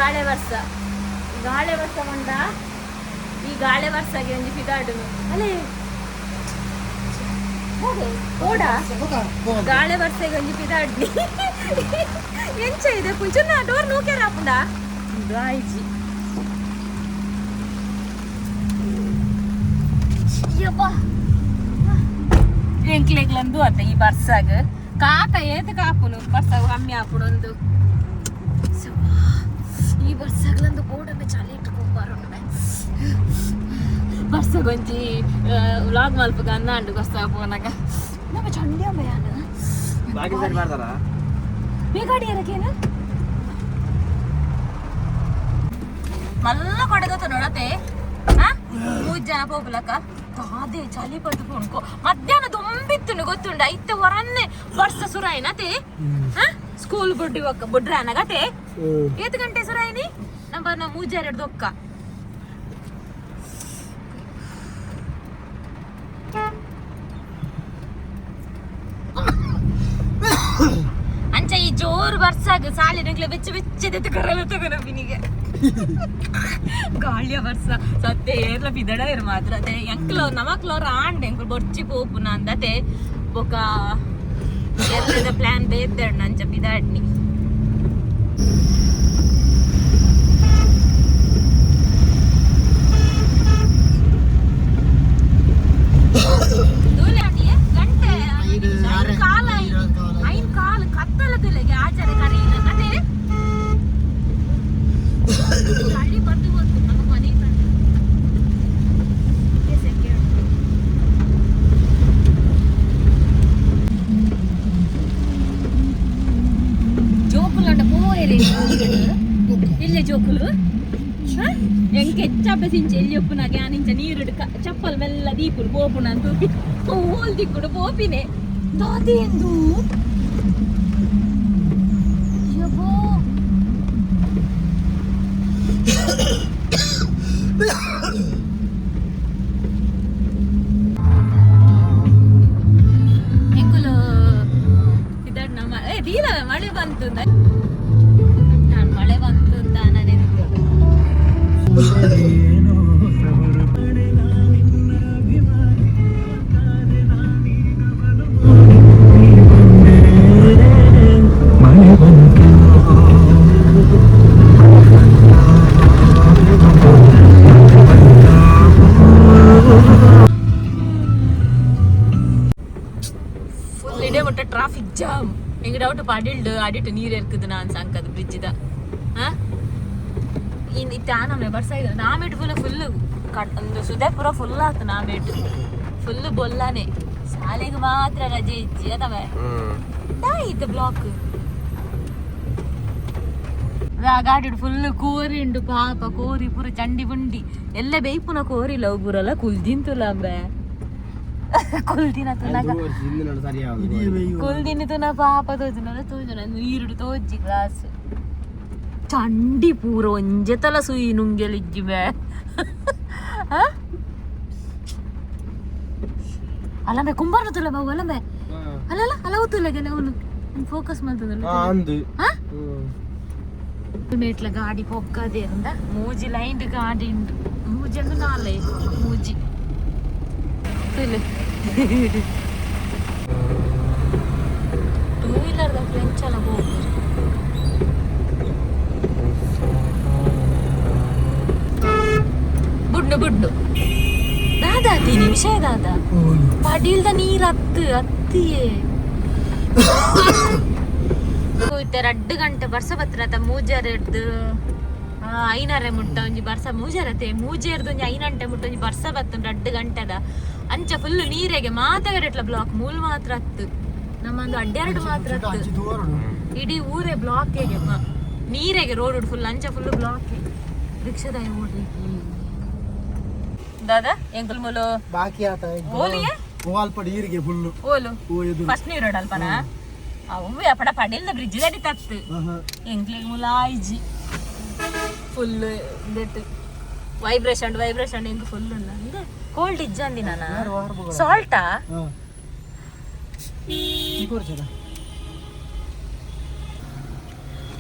ಗಾಳೆ ವರ್ಷ ಗಾಳೆ ವರ್ಷ ಪಂಡ ಈ ಗಾಳೆ ವರ್ಷಗೆ ಒಂಜಿ ಪಿದಾಡುನು ಅಲೇ ಓಡ ಗಾಳೆ ವರ್ಷಗೆ ಒಂಜಿ ಪಿದಾಡ್ನಿ ಎಂಚ ಇದೆ ಪುಂಚುನ ಡೋರ್ ನೂಕೆರ ಆಪುಂಡ ಗಾಯ್ಜಿ ಯಬ್ಬಾ ಎಂಕ್ಲೆಗ್ಲಂದು ಅತ್ತ ಈ ಬರ್ಸಾಗ ಕಾಕ ಏತ್ ಕಾಪುನು ಬರ್ಸಾಗ ಕಮ್ಮಿ ಆಪುನು ಒಂದು. ಈ ಬರ್ಸಾಗ್ಲಂದು ಬೋಡೊಮ್ಮೆ ಚಳಿ ಇಟ್ಟುಕೊಂಬಾರುಂಡು. ಬರ್ಸಾಗ ಒಂಜಿ ವ್ಲಾಗ್ ಮಲ್ಪುಗ ಅಂದಾಂಡು ಬರ್ಸಾಗ ಪೋನಾಗ ನಮ್ಮ ಚಂಡಿ ಅಮ್ಮ ಯಾನು. ಬಾಕಿ ಸರಿ ಮಾಡ್ತಾರಾ? ಗಾಡಿ ಎರಕೇನು ಮಲ್ಲ ಕೊಡಗತ್ತ ನೋಡತೆ. ಮೂರ್ ಜನ ಪೋಪುಲಕ್ಕ ತಾದೆ ಚಳಿ ಪಟ್ಟು ಪೋಣ್ಕೊ ಮಧ್ಯಾಹ್ನ ದೊಂಬಿತ್ತುನು ಗೊತ್ತುಂಡ ಇತ್ತೆ ಹೊರನ್ನೆ ವರ್ಷ ಸುರಾಯಿನತೆ. ಸ್ಕೂಲ್ ಬುಡ್ಡಿ ಒಕ್ಕ ಬುಡ್ರ ಅನಗತೆ. ಏತ್ ಗಂಟೆ ಸುರಾಯಿನಿ ನಮ್ಮ ನಾ ಮೂಜಾರೆಡ್ ದೊಕ್ಕ. ಅಂಚ ಈ ಜೋರು ಬರ್ಸಾಗ ಸಾಲಿ ನಂಗ್ಲೆ ಬೆಚ್ಚ ಬೆಚ್ಚದೆತ್ತು ಕರಲ ತಗೋನ ಬಿನಿಗೆ ಗಾಳಿಯ ಬರ್ಸ ಸತ್ತೆ ಏರ್ಲ ಪಿದಡ ಇರು ಮಾತ್ರ. ಅದೇ ಎಂಕ್ಲೋ ನಮಕ್ಲೋರ ಆಂಡ್ ಎಂಕ್ಲು ಬೊರ್ಚಿ ಪೋಪುನ ಅಂದತೆ ಬೊಕ ಎಲ್ಲದ ಪ್ಲಾನ್ ಬೇದ್ದಣ್ಣ ಅಂಚ ಪಿದಾಡ್ನಿ. ದೂಲೆ ಅಡಿಯೆ ಗಂಟೆ ಐನ್ ಕಾಲ ಐನ್ ಕಾಲು ಕತ್ತಲ ತುಲೆಗೆ ಆಚಾರ ಕರೆಯಿಲ್ಲ ಕತೆ ಚಳಿ ಬಂದು ಬಂತು ನಮಗ್ ಮನೆ ಬಂದು. ಜೋಕುಲಂಡ ಪೋಯರೆ ಇಲ್ಲ ಜೋಕುಲು ಎಂಕ್ ಹೆಚ್ಚಾಪೆ ಸಿಂಚ ಎಲ್ಲಿ ಒಪ್ಪುನಾಗ ಆನಿಂಚ ನೀರುಡು ಚಪ್ಪಲ್ ಮೆಲ್ಲ ದೀಪುಡು ಪೋಪುನ ಅಂತ ಓಲ್ ದಿಕ್ಕುಡು ಪೋಪಿನೆ ದಾದೇಂದು ಯಬ್ಬೋ. ಎಂಕುಲು ಇದಡ್ ನಮ್ಮ ಏ ದೀಲ ಮಳೆ ಬಂತು ನಾನು ಮಳೆ ಬಂತು ಅಂತ ನಾನು ಫುಲ್ ಇಡೇ ಮಟ್ಟ ಟ್ರಾಫಿಕ್ ಜಾಮ್. ಎಂಗ ಡೌಟ್ ಪಡಿಲ್ಡು ಅಡಿಟ್ ನೀರು ಇರ್ಕುದು ನಾನ್ ಸಂಕದ ಬ್ರಿಡ್ಜ್ ದ. ಹಾ ಇನ್ ಇತ್ತೆ ಆನಮನೆ ಬರ್ಸ ಇದೆ ನಾಮೇಟ್ ಫುಲ್ ಫುಲ್ ಒಂದು ಸುದೆ ಪೂರ ಫುಲ್ ಆತು ನಾಮೇಟ್ ಫುಲ್ ಬೊಲ್ಲಾನೆ. ಶಾಲೆಗೆ ಮಾತ್ರ ರಜೆ ಇಜ್ಜಿ ಅದವೆ ಇತ್ತು ಬ್ಲಾಕ್ ಗಾಡಿ ಫುಲ್ ಕೋರಿ ಉಂಡು ಪಾಪ ಕೋರಿ ಪೂರ ಚಂಡಿ ಬುಂಡಿ ಎಲ್ಲ ಬೇಯ್ಪುನ ಕೋರಿ ಲವ್ ಪೂರಲ್ಲ ಕುಲ್ದಿಂತುಲ ಅಂಬೆ ಕುಲ್ದಿನ ತುನಾಗ ಕುಲ್ದಿನ ತುನ ಪಾಪ ತೋಜುನ ತೋಜುನ ನೀರುಡು ತೋಜಿ ಗ್ಲಾಸ್ ಚಂಡಿ ಪೂರ ಒಂಜೆತಲ ಸುಯಿ ನುಂಗೆಲಿಜ್ಜಿ ಬೇ. ಅಲ್ಲಂಬೆ ಕುಂಬಾರ ತುಲ ಬಾವು ಅಲ್ಲಂಬೆ ಅಲ್ಲಲ್ಲ ಅಲ್ಲ ತುಲಗೆಲ್ಲ ಅವನು ಫೋಕಸ್ ಮಾಡ್ತದಲ್ಲ. ಮೇಟ್ಲ ಗಾಡಿ ಪೊಕ್ಕದೆ ಅಂದ ಮೂಜಿ ಲೈನ್ ಗಾಡಿ ಉಂಡು ಮೂಜಿ ಅಂದ್ರೆ ನಾಲೆ ಮೂಜಿ ತುಲು ಟೂ ವೀಲರ್ ದ ಫ್ರೆಂಚ್ ಅಲ್ಲ ಹೋಗ್ತಾರೆ. ಬುಡ್ಡು ಬುಡ್ಡು ದಾದಾ ತೀನಿ ವಿಷಯ ದಾದಾ ಪಡೀಲ್ದ ನೀರ್ ಅತ್ತು ಅತ್ತಿಯೇ ಇತ್ತೆ ರಡ್ಡು ಗಂಟೆ ಬರ್ಸ ಬತ್ತಿನತ ಮೂಜರೆಡ್ದು ಐನರೆ ಮುಟ್ಟ ಒಂಜಿ ಬರ್ಸ ಮೂಜರತೆ ಮೂಜೆರ್ದು ಒಂಜಿ ಐನಂಟೆ ಮುಟ್ಟ ಒಂಜಿ ಬರ್ಸ ಬತ್ತುಂಡು ರಡ್ಡು ಗಂಟೆದ ಅಂಚ ಫುಲ್ ನೀರೆಗೆ ಮಾತಗಡೆಟ್ಲ ಬ್ಲಾಕ್ ಮೂಲ್ ಮಾತ್ರ ಅತ್ತು ನಮ್ಮೊಂದು ಅಡ್ಡೆರಡು ಮಾತ್ರ ಅತ್ತು ಇಡೀ ಊರೇ ಬ್ಲಾಕ್ ಹೇಗೆ ನೀರೆಗೆ ರೋಡ್ ಫುಲ್ ಅಂಚ ಫುಲ್ ಬ್ಲಾಕ್ ರಿಕ್ಷಾದ ಓಡ್ಲಿ ದಾದಾ ಎಂಕುಲ್ ಮೂಲು ಬಾಕಿ ಆತ. ಓಲಿಯೇ. ಓ ಅಲ್ಪ ನೀರಿಗೆ ಫುಲ್. ಓಲು ಫಸ್ಟ್ ನೀರು ಅಲ್ಪನ ಅವು ಅಪಡ ಪಡಿಲ್ದ ಬ್ರಿಡ್ಜ್ ಗಾಡಿ ತತ್ತು ಎಂಕ್ಲೆಗ್ ಮೂಲ ಆಯ್ಜಿ ಫುಲ್ that vibration vibration ಎಂಕ್ ಫುಲ್ ಉಂಡು ಕೋಲ್ಡ್ ಇಜ್ಜಂದಿ ನಾನ ಸಾಲ್ಟಾ.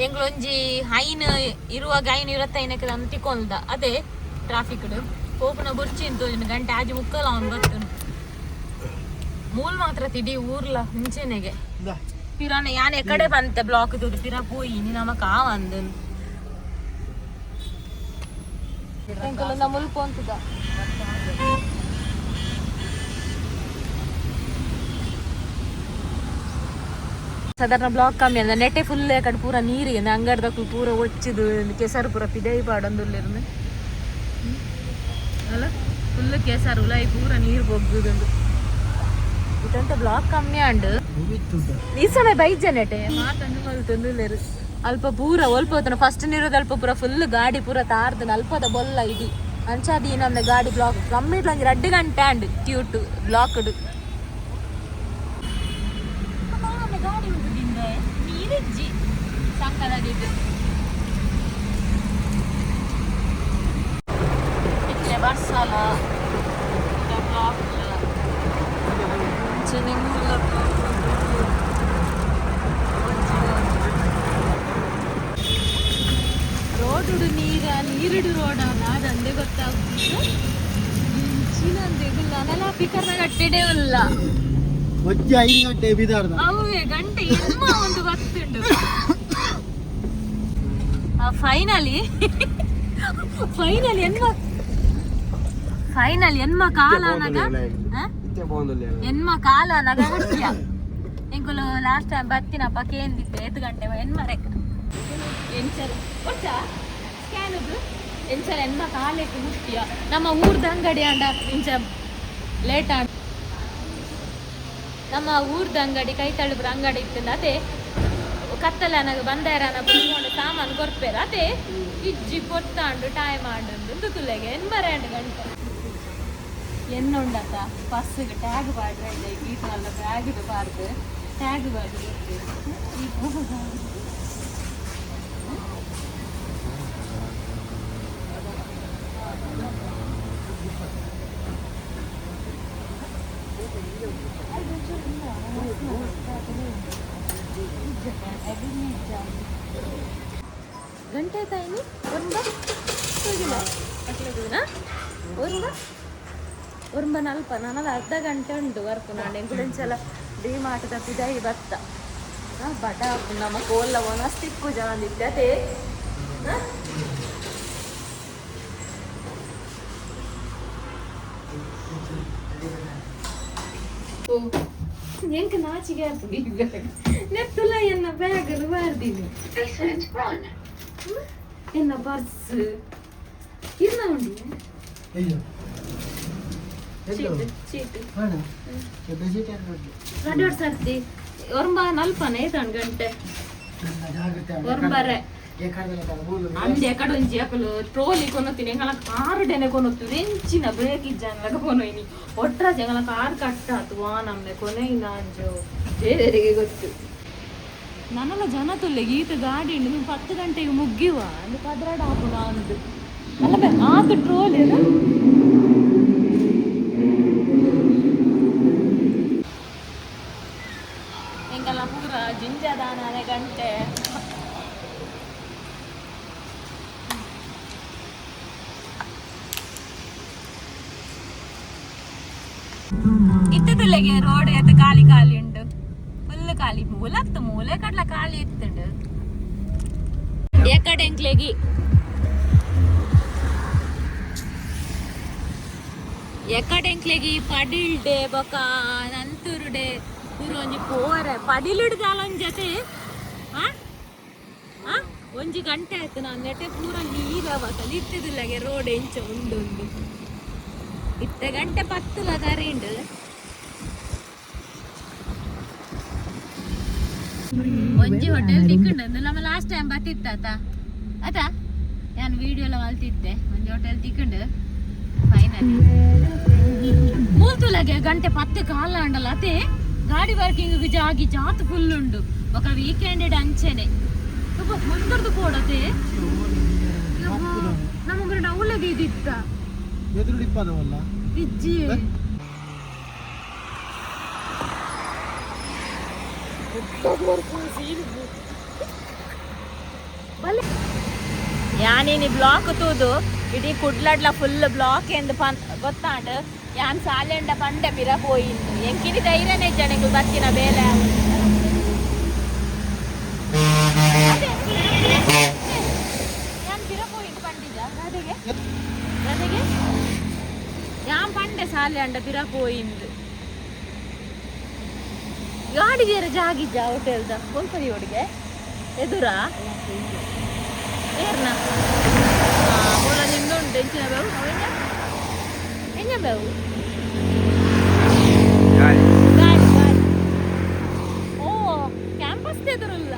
ಎಂಗ್ಲೊಂಜಿ ಹೈನ್ ಇರುವಾಗ ಐನ್ ಇರತ್ತೈನಕ್ಕೆ ನಾನು ತಿಕ್ಕೊಂದ ಅದೇ ಟ್ರಾಫಿಕ್ ಪೋಪುನ ಬುರ್ಚಿ ಅಂತ ಗಂಟೆ ಆಜಿ ಮುಕ್ಕಲ ಅವ್ನು ಬರ್ತನು ಮೂಲ್ ಮಾತ್ರ ತಿಡಿ ಊರ್ಲ ಮುಂಚೆನೆಗೆ ಪಿರಾನ ಯಾನ್ ಎಕಡೆ ಬಂತೆ ಬ್ಲಾಕ್ ದುಡ್ಡು ಪಿರ ಪೋಯಿ ನೀ ನಮಕ್ ಆ ಅಂದ ಎಂಕುಲು ಮುಲ್ಪ ಅಂತದ ಸಾಧಾರಣ ಬ್ಲಾಕ್ ಕಮ್ಮಿ ಅಂದ್ರೆ ನೆಟ್ಟೆ ಫುಲ್ ಕಡೆ ಪೂರ ನೀರಿಗೆ ಅಂಗಡ್ದಕ್ಲು ಪೂರ ಒಚ್ಚಿದು ಕೆಸರು ಪೂರ ಪಿದೈ ಪಾಡೊಂದುಲ್ಲಿರ್ನು ಅಲ್ಲ ಫುಲ್ ಕೆಸರು ಉಲಾಯಿ ಪೂರ ನೀರು ಬೊಗ್ಗುದುಂಡು ಇದಂತ ಬ್ಲಾಕ್ ಕಮ್ಮಿ ಅಂಡು ಈ ಸಮಯ ಬೈಜ ನೆಟೆ ಮಾತಂದು ಮಲ್ತೊಂದುಲ್ಲೆರು ಅಲ್ಪ ಪೂರ ಒಲ್ಪ ಹೋತನ ಫಸ್ಟ್ ನೀರುದ ಅಲ್ಪ ಪೂರ ಫುಲ್ ಗಾಡಿ ಪೂರ ತಾರ್ದನ ಅಲ್ಪದ ಬೊಲ್ಲ ಇಡಿ ಅಂಚಾದಿ ನಮ್ಮ ಗಾಡಿ ಬ್ಲಾಕ್ ಕಮ್ಮಿ ಒಂಜಿ ರಡ್ಡು ಗಂಟೆ ಅಂಡ್ ಕ್ಯೂಟ್ ಬ್ಲಾಕ್ಡ್ ಗಾಡಿ ಉಂಟುದಿಂದ ನೀರಿಜ್ಜಿ ಸಂಕಲದಿದ್ದು ಇತ್ತೆ ಬರ್ಸಲ ಬ್ಲಾಕ್ ರೋಡುಡು ನೀರ ನೀರುಡು ರೋಡ ನಾದಂದೆ ಗೊತ್ತಾಗ್ತದೆ ಇಂಚಿನಂದೆ ನನಲ ಪಿಕರ್ನ ಕಟ್ಟೆಡೆ ಉಲ್ಲ ಒಜ್ಜಿ 5 ಗಂಟೆ ಬಿದಾರ್ದ ಅವೇ ಗಂಟೆ ಎಮ್ಮ ಒಂದು ಗೊತ್ತುಂಡು ಫೈನಲಿ ಫೈನಲಿ ಎನ್ಮ ಫೈನಲ್ ಎನ್ಮ ಕಾಲ ಅನಗ ಆ? ಎನ್ಮ ಕಾಲ ಅನಗ ಮುಟ್ಯ ಎಂಕುಲು ಲಾಸ್ಟ್ ಟೈಮ್ ಬತ್ತಿನಪ್ಪ ಕೇಂದಿತ್ತೆ ಏತ್ ಗಂಟೆ ಎನ್ಮರೆಕ್ ಎಂಚರ್ ಒಟ್ಟ ಸ್ಕ್ಯಾನುಗು ಎಂಚರ್ ಎನ್ಮ ಕಾಲಕ್ಕೆ ಮುಟ್ಯ ನಮ್ಮ ಊರ್ದ ಅಂಗಡಿ ಅಂಡ ಇಂಚ ಲೇಟ್ ಆಂಡ ನಮ್ಮ ಊರ್ದ ಅಂಗಡಿ ಕೈ ತಳುಬ್ರ ಅಂಗಡಿ ಇತ್ತು ಅದೇ ಕತ್ತಲ ಅನಗ ಬಂದಾರನ ಪುಲ್ಕೊಂಡು ಸಾಮಾನು ಕೊರ್ಪೇರ ಅದೇ ಇಜ್ಜಿ ಪೊತ್ತಾಂಡು ಟೈಮ್ ಆಂಡು ತುಲೆಗೆ ಎನ್ಮರೆ ಗಂಟೆ ಎನ್ನುಂಡತ ಬಸ್ಸಿಗೆ ಟ್ಯಾಗ್ ಪಾಡ್ರೆ ಇದೆ ಈ ಕಾಲ ಬ್ಯಾಗ್ ಬಾರ್ದು ಟ್ಯಾಗ್ ಬಾರ್ದು ಗಂಟೆ ತಾಯಿನಿ ಒಂದ ಒಂದ ಒರ್ಂಬ ನಲ್ಪ ನನಗೆ ಅರ್ಧ ಗಂಟೆ ಉಂಟು ವರ್ಪು ನಾನು ಎಂಕುಲೆಂಚಲ ಡಿ ಮಾರ್ಟ್ ಪಿದಾಯಿ ಬತ್ತ ಬಟ ನಮ್ಮ ಕೋಲ್ಲ ಒಣಸ್ತಿಕ್ಕು ಜನ ಇದ್ದತೆ ಎಂಕ್ ನಾಚಿಗೆ ಆಗ್ತದೆ ನೆತ್ತುಲ ಎನ್ನ ಬ್ಯಾಗ್ ಬಾರ್ದಿನಿ ಎನ್ನ ಪರ್ಸ್ ಇನ್ನ ಉಂಡಿ ಅಯ್ಯೋ ಚೀಟ್ ಚೀಟ್ ಬೇಡ ಬೆಸಿಟ್ ಎರಡು ರಡ್ಡು ಸರ್ತಿ ಒರ್ಂಬ ನಲ್ಪನ ಐತಣ್ ಗಂಟೆ ಜಾಗ್ರತೆ ಒರ್ಂಬರೆ ಅಂದೆ ಕಡೆ ಒಂಜಿ ಅಕಲು ಟ್ರೋಲಿ ಕೊನೊತ್ತಿನಿ ಎಂಗಲ ಕಾರ್ ಡೆನೆ ಕೊನೊತ್ತು ಎಂಚಿನ ಬ್ರೇಕ್ ಇಜ್ಜಾನ್ಲಗ ಕೊನೊಯ್ನಿ ಒಟ್ರಾಜ್ ಎಂಗಲ ಕಾರ್ ಕಟ್ಟಾತು ವಾ ನಮ್ಮೆ ಕೊನೊಯ್ನ ಅಂಜೋ ಬೇರೆಯವರಿಗೆ ಗೊತ್ತು ನನಲ ಜನ ತುಲ್ಲೆ ಗೀತ ಗಾಡಿ ಉಂಡು ನೀವು 10 ಗಂಟೆಗೆ ಮುಗ್ಗಿವ ಅಂದು ಪದ್ರಾಡ್ ಆಪುನ ಅಂದು ಅಲ್ಲ ಬೇ ಆತು ಟ್ರೋಲಿ ಅದು ಎಂಗಲ ಪೂರ ಜಿಂಜದಾನ ಗಂಟೆ ಇತ್ತದಲ್ಲಿಗೆ ರೋಡ್ ಎತ್ತ ಖಾಲಿ ಖಾಲಿ ಉಂಡು ಫುಲ್ ಖಾಲಿ ಮೂಲಕ್ತು ಮೂಲೆ ಕಡ್ಲ ಖಾಲಿ ಇತ್ತುಂಡು ಎಕಡೆ ಎಂಕ್ಲೆಗಿ ಎಕಡೆ ಎಂಕ್ಲೆಗಿ ಪಡಿಲ್ಡೆ ಬೊಕ ನಂತೂರುಡೆ ಪೂರ ಒಂಜಿ ಪೋರೆ ಪಡಿಲಿಡ್ ದಾಲ ಜೊತೆ ಆ ಆ ಒಂಜಿ ಗಂಟೆ ಆಯ್ತು ನಾನು ನೆಟೆ ಪೂರ ನೀರವತ್ತಲ್ಲಿ ಇತ್ತದಿಲ್ಲಗೆ ರೋಡ್ ಎಂಚ ಉಂಡು ಉಂಡು ಇತ್ತ ಗಂಟೆ ಪತ್ತುಲ ಕರೆಂಡು ಒಂಜಿ ಹೋಟೆಲ್ ತಿಕ್ಕಂಡು ನಮ್ಮ ಲಾಸ್ಟ್ ಟೈಮ್ ಬತ್ತಿತ್ತ ಆತ ಆತ ನಾನು ವಿಡಿಯೋ ಎಲ್ಲ ಮಲ್ತಿದ್ದೆ ಒಂಜಿ ಹೋಟೆಲ್ ತಿಕ್ಕಂಡು ಫೈನಲಿ ಮೂಲ್ತುಲಗೆ ಗಂಟೆ 10 ಕಾಲ ಅಂಡಲ್ಲ ಅದೇ ಗಾಡಿ ಪಾರ್ಕಿಂಗ್ ಜಾಗಿ ಜಾತ್ ಫುಲ್ ಉಂಡು ఒక ವೀಕೆಂಡ್ ಅಂಚೆನೆ ಮುಂದರ್ದು ಕೊಡತೆ ನಮ್ಮ ಡೌಲಗೆ ಇದಿತ್ತ ಎದುರು ಇಪ್ಪದವಲ್ಲ ಇಜ್ಜಿ ಯಾನಿನಿ ಬ್ಲಾಕ್ ತೂದು ಇಡೀ ಕುಡ್ಲಡ್ಲ ಫುಲ್ ಬ್ಲಾಕ್ ಎಂದು ಪನ್ ಗೊತ್ತಾಂಡ್. ಯಾನ್ ಸಾಲೆಂಡ ಪಂಡೆ ಪಿರ ಪೋಯಿಂದು. ಎಂಕಿನಿ ಧೈರ್ಯನೇ ಜನಗಳು ಬತ್ತಿನ ಬೇಲೆ. ಅದೇ. ಯಾನ್ ಪಿರ ಪೋಯಿಂದು ಪಂಡಿಜ ರಾಧೆಗೆ. ರಾಧೆಗೆ ಯಾನ್ ಪಂಡೆ ಸಾಲೆ ಅಂಡ ಪಿರ ಪೋಯಿಂದು. ಗಾಡಿಗೆ ಜಾಗಿಜ್ಜ ಹೋಟೆಲ್ದ ಕೊಂಪದಿ ಒಡಿಗೆ ಎದುರಾ ಏರ್ನ ಮೂಲ ನಿಂದುಂಟು. ಎಂಚಿನ ಬೇವು ಅವೆಂಜ ಎಂಜ ಬೇವು? ಗಾಡಿ ಗಾಡಿ. ಓ, ಕ್ಯಾಂಪಸ್ ಎದುರುಲ್ಲ.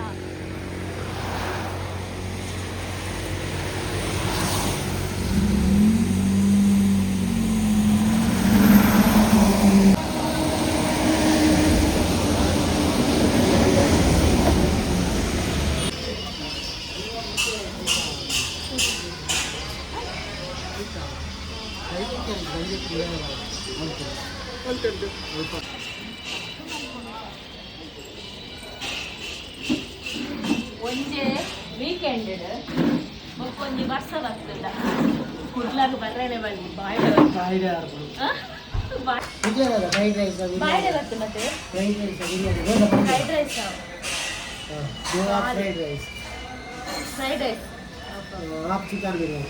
ಒಂಜೆ ವೀಕೆಂಡ್ ಬೊಕ್ಕೊಂಜಿ ವರ್ಷ ಬರ್ತದ. ಕುಡ್ಲಾಗ ಬರ್ರೇನೆ ಬನ್ನಿ ಬಾಯ್ಡೆ. Fried rice. ಬಾಯ್ಡೆ ಬರ್ತದೆ ಮತ್ತೆ. Fried rice, biryani. Fried rice. Fried rice. Fried rice. आप चिकन बिरयानी,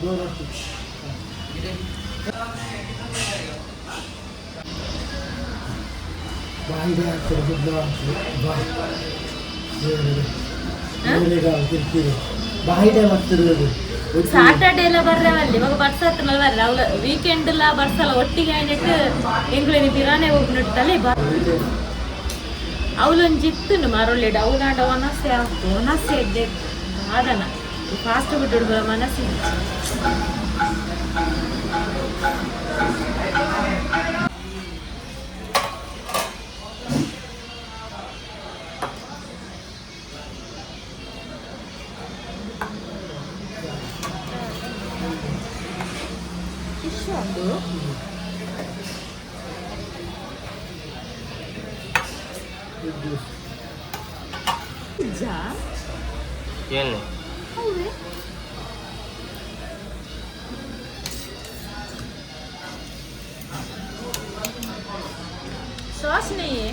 दो रोटी. ಬಾಯಿಗೆ ಹಾಕ್ತಾರೆ ಗುಡ್ಡ ಬಾಯ್ ಕಿರಿಕಿರಿ ಬಾಯಿಡೆ ಬರ್ತಿರೋದು. ಸಾಟರ್ಡೆ ಎಲ್ಲ ಬರ್ರೆ ಅಲ್ಲಿ ಇವಾಗ ಬರ್ಸ ಹತ್ರ ಬರ್ರೆ ಅವ್ಲ. ವೀಕೆಂಡ್ ಎಲ್ಲ ಬರ್ಸಲ್ಲ ಒಟ್ಟಿಗೆ ಆಯ್ನೆಟ್. ಎಂಗ್ಲೇನಿ ಬಿರಾನೆ ಹೋಗ್ಬಿಟ್ಟಲ್ಲಿ ಅವಳೊಂಜಿ ಇತ್ತು ಮರೊಳ್ಳಿಡ್. ಅವನಾಂಡ ಒನಸೆ ಆಗ್ತು, ಒನಸೆ ಎಡ್ಡೆ ಬಾದನ ಫಾಸ್ಟ್ ಫುಡ್ ಮನಸ್ಸು. ಫಿಶ್ ಉಂಟು. ಜಾ. ಏನು? ಹೌದೇ? सॉस नहीं है.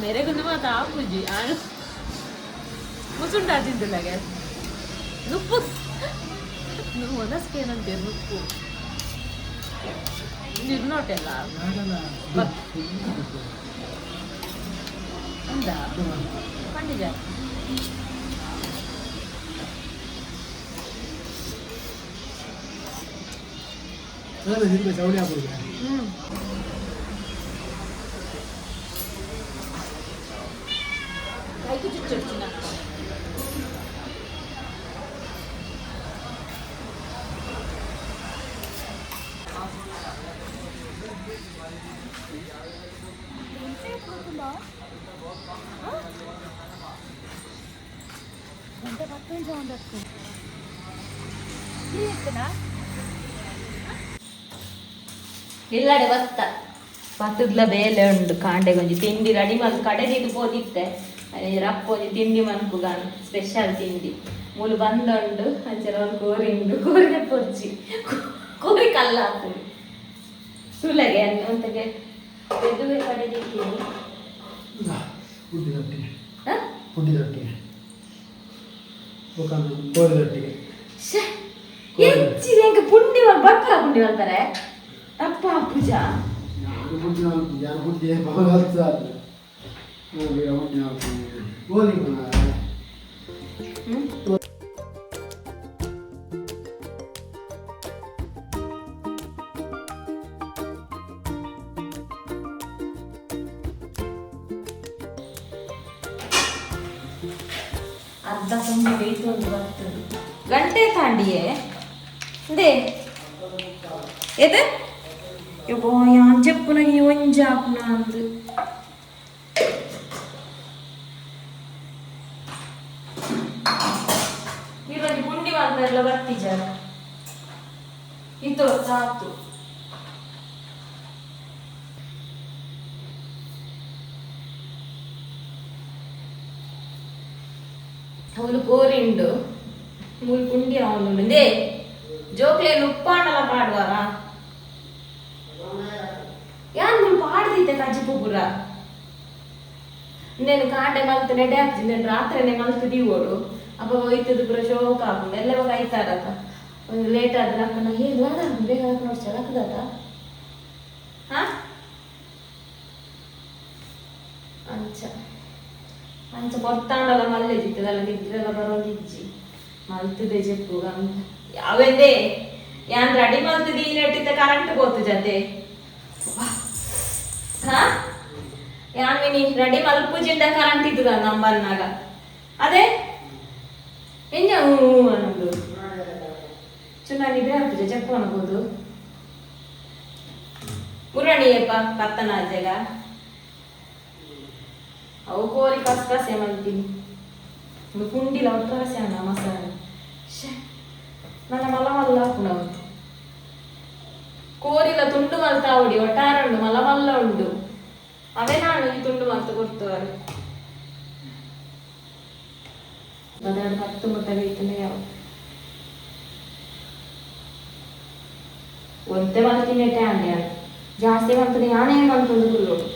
मेरे को माता ಆಪುಜಿ ಆನು ಮುಸುಂಡ ತಿಂದಿಲ್ಲಗೆ ನುಪ್ಪು ಒನಸ್ಕೇನಂತೆ ನುಪ್ಪು ನಿರ್ನೋಟೆಲ್ಲ ಉಂಡಾ ಪಂಡಿಜ. ಚೌಳಿ ಆಗ್ಬೋದು. ಹ್ಮ್. ಕೈಗೆ ಚುಚ್ಚೊಡ್ಚಿನ. ಗಂಟೆ 10 ಒಂದು. ಇಲ್ಲಡೆ ಬತ್ತ ಬತ್ತದ್ಲ ಬೇಲೆ ಉಂಡು. ಕಾಂಡೆ ಒಂಜಿ ತಿಂಡಿ ರೆಡಿ ಮಲ್ ಕಡೆ ದಿದ್ದು ಪೋದಿತ್ತೆ. ರಪ್ಪ ಒಂಜಿ ತಿಂಡಿ ಮನ್ಪುಗಾನ್ ಸ್ಪೆಷಲ್ ತಿಂಡಿ. ಮೂಲು ಬಂದುಂಡು. ಅಂಚೆ ಅವ್ರು ಕೋರಿ ಉಂಡು. ಕೋರಿನ ಪೊರ್ಚಿ ಕೋರಿ ಕಲ್ಲ ಹಾಕುದು ಸುಲಗೆ ಅಂತೆಗೆ ಬೆದುವೆ ಕಡೆ ದಿಕ್ಕಿನಿ. ಪುಡ್ಡಿದೊಟ್ಟಿಗೆ. ಹ? ಪುಡ್ಡಿದೊಟ್ಟಿಗೆ, ಕೋರಿದೊಟ್ಟಿಗೆ. ಶ್ಯೆ, ಎಂಚಿನ ಎಂಕ್ ಪುಂಡಿ ಬಟ್ಪರ ಪುಂಡಿ ಮಲ್ಪರೆ ತಪ್ಪ ಪೂಜಾ. ಯಾರು ಪುಡ್ಡಿ ಮಲ್ಪು, ಯಾರು ಪುಡ್ಡಿ ಬಹಳ ಗೋಧಿ. ಹ್ಮ್. ಅರ್ಧ ತುಂಬಿ ಬೇಯ್ತೊಂದು ಬರ್ತದೆ. ಗಂಟೆ ತಾಂಡಿಯೇ ಇಂದೇ ಎದೆ ಯಬ್ಬಾ ಯಾನ್ ಜಪ್ಪುನ ಈ ಒಂಜಾಪುನ ಅಂದು. ಈರೊಂಜಿ ಪುಂಡಿ. ಮಲ್ಪೆಲ್ಲ ಬರ್ತಿಜಾರ ಇದು ಸಾತು. ಅವಳು ಕೋರಿಂಡು ಮೂಲು ಪುಂಡಿ ಅವನು they ಜೋಕ್ಲೇನು ಉಪ್ಪಾಂಡಲ ಪಾಡುವಾರ ಯಾನ್ ಮೂಲು ಪಾಡ್ದಿತ್ತೆ ಕಜ್ಜಿಪು ಪೂರ. నేను ಕಾಂಡೆ ಮಲ್ತು ನೆಡೆ ಹಾಕ್ತಿ, నేను ರಾತ್ರಿನೇ ಮಲ್ತು ದೀವೋಡು. ಅಪ್ಪ ಹೋಯ್ತದ ಪೂರ ಶೋಕ ಆಪುಂಡು ಎಲ್ಲ ಇವಾಗ ಐತಾರತ ಒಂದು ಲೇಟ್ ಆದ್ರೆ ಅಕ್ಕನ ಹೇಗೆ ಬೇಗ ಹಾಕಿ ನೋಡಿ ಚಲಕದಾತ. ಹಾ ಅಂಚ ಅಂಚ ಪೊರ್ತಾಂಡಲ ಮಲ್ಲೆ ಜಿತ್ತದಲ್ಲ ನಿದ್ರೆಲ್ಲ ಬರೋದಿಜ್ಜಿ ಮಲ್ತದೆ ಜೆಪ್ಪು ಅಂತ ಯಾವೆಂದೇ ಯಾನ್ ರೆಡಿ ಮಲ್ತದೆ ಈ ನೆಟ್ಟಿದ್ದ ಕರೆಂಟ್ ಗೋತು ಜತೆ. ಹಾ ಯಾನ್ ಮಿನಿ ರೆಡಿ ಮಲ್ಪುಜಿಂದ ಕರೆಂಟ್ ಇದ್ದುದ ನಂಬನ್ನಾಗ ಅದೇ ಎಂಜ ಹ್ಞೂ ಅನ್ನೋದು ಚುನಾನಿ ನಿದ್ರೆ ಹಾಕುಜ ಜಪ್ಪು ಅನ್ಬೋದು ಮುರಣಿಯಪ್ಪ ಪತ್ತನಾಜೆಗ ಅವು ಕೋರಿ ಕಸ್ಕಸೆ ಮಲ್ತೀನಿ ಒಂದು ಪುಂಡಿಲ ಒಟ್ರಾಸೆ ಅನ್ನ ಮಸಾಲೆ. ಶ್ಯೆ ನನ್ನ ಮಲ ಮಲ್ಲ ಹಾಕುಂಡು ಕೋರಿಲ ತುಂಡು ಮಲ್ತಾವಡಿ ಒಟ್ಟಾರುಂಡು ಮಲ ಮಲ್ಲ ಉಂಡು ಅವೇ ನಾನು ಈ ತುಂಡು ಮಲ್ತು ಕೊಡ್ತವರು 12:10 ಮುಟ್ಟ ಬೇಯ್ತಾನೆ ಯಾವ ಒಂತೆ ಮಲ್ತಿನ ಟ್ಯಾಂಡ್ ಜಾಸ್ತಿ ಮಲ್ತದೆ ಯಾನೇ ಮಲ್ತೊಂದು ಕುಲ್ಲೋಡು.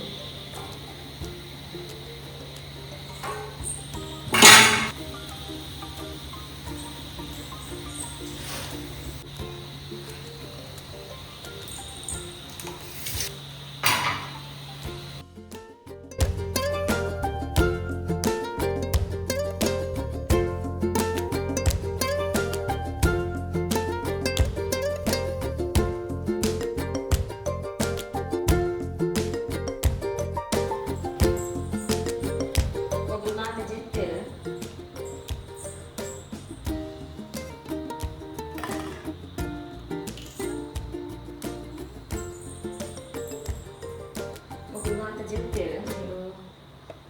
ಒಬ್ಬರು ಮಾತೆ ಜೆತ್ತೇರು ಒಬ್ಬರು ಮಾತ ಜೆತ್ತೇರು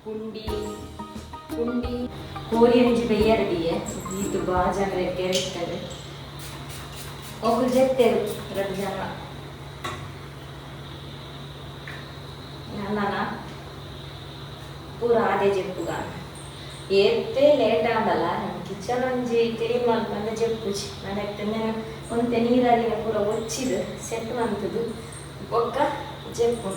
ಪುಂಡಿ ಪುಂಡಿ ಕೋರಿ ಅಂಜಿ ಬೈಯರದಿಯೆ ಈತು ಬಾ ಜನ ಕೆರೆಸ್ತದೆ. ಒಬ್ಬರು ಜೆತ್ತೇರು ಎರಡು ಜನ ನನ್ನ ಪೂರ ಆದೆ ಜೆಪ್ಪುಗ ಏತೆ ಲೇಟ್ ಆಂಡಲ ಕಿಚನ್ ಒಂಜಿ ಕ್ಲೀನ್ ಮಲ್ಪಂದ ಜೆಪ್ಪುಜಿ ನಾನು నేను ಒಂತೆ ನೀರಾಗಿನ ಪೂರ ಒಚ್ಚಿದು ಸೆಟ್ ಮಂತದು ಬೊಕ್ಕ ಜೆಪ್ಪು.